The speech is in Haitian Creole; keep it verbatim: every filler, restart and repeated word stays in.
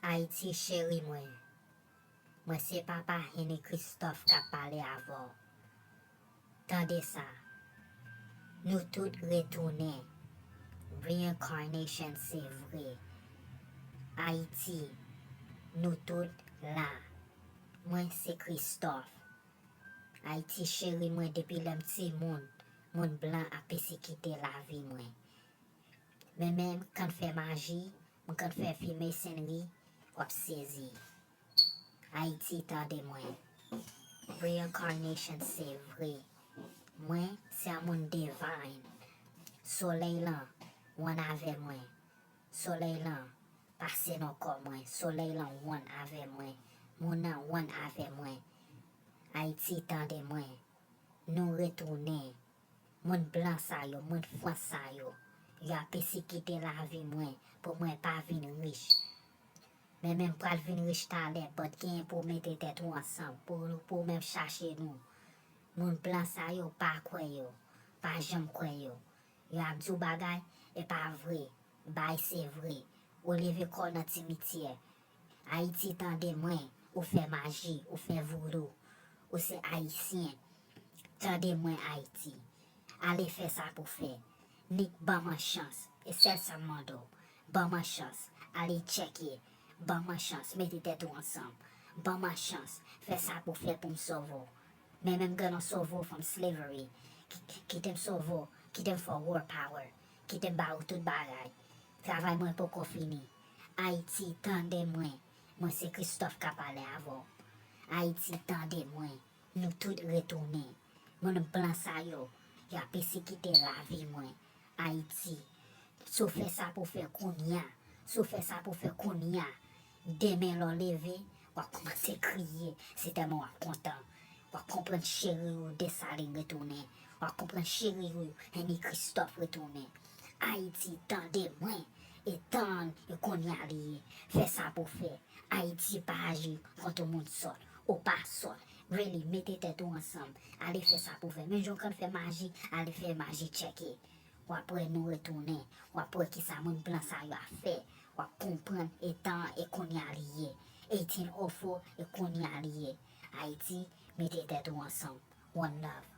Ayiti cheri mwen, mwen se papa Henry Christophe k ap pale avè w. Tande sa, nou tout retounen. Reincarnation se vre. Ayiti, nou tout la. Mwen se Christophe. Ayiti cheri mwen, depi lè m timoun, moun blan ap pesekite lavi mwen. Men menm kan fè maji, m kan fè freemasonry, w ap sezi. Ayiti tande mwen. Reincarnation se vre. Mwen se yon moun divine. Solèy lan, w ann avè mwen. Solèy lan pase nan kò mwen. Solèy lan w ann avè mwen. Moun nan w ann avè mwen. Ayiti tande mwen. Nou retounen. Moun blan sa yo, moun Frans sa yo, y ap pesekite lavi mwen pou mwen pa vin rich. Men menm pral vin rich talè, but genyen pou w mete tèt ou ansanm, pou, pou w menm chache nou. Moun blan sa yo pa kwè yo, pa janm kwè yo. Y ap di w bagay, e pa vre. Bay se vre. Ou leve kò w nan simityè. Ayiti tande mwen, ou fè maji, ou fè voudou. Ou se ayisyen. Tande mwen Ayiti. Ale fè sa pou fè. Nik ban mwen chans. E sèl sa m mande w. Ban mwen chans. Ale tcheke. Ban mwen chans. Mete tèt ou ansanm. Ban mwen chans. Fè sa pou fè pou m sove w. Men menm grann an sove w from slavery. Ki- ki- Kite m sove w. Kite m fè w world power. Kite m ba ou tout bagay. Travay mwen poko fini. Ayiti, tande mwen. Mwen se Christophe k ap pale avè w. Ayiti, tande mwen. Nou tout retounen. Moun blan sa yo, y ap pesekite lavi mwen. Ayiti, si w fè sa pou fè kounya, si w fè sa pou fè kounya, demen lè w leve, w ap kòmanse kriye, se tèlman w ap kontan. W ap konprann cheri w Desalin retounen. W ap konprann cheri w Henry Christophe retounen. Ayiti, tande mwen, e tann, e kounya li ye. Fè sa pou fè. Ayiti pa aji kont yon moun sòt. Ou pa sòt. Really, mete tèt ou ansanm. Ale fè sa pou fè. Menm jan w konn fè maji, ale fè maji tcheke. W ap wè nou retounen. W ap wè kisa moun blan sa yo ap fè. W ap konprann etan e kounya li ye. Eighteen oh four e kounya li ye. Ayiti, mete tèt ou ansanm. One love.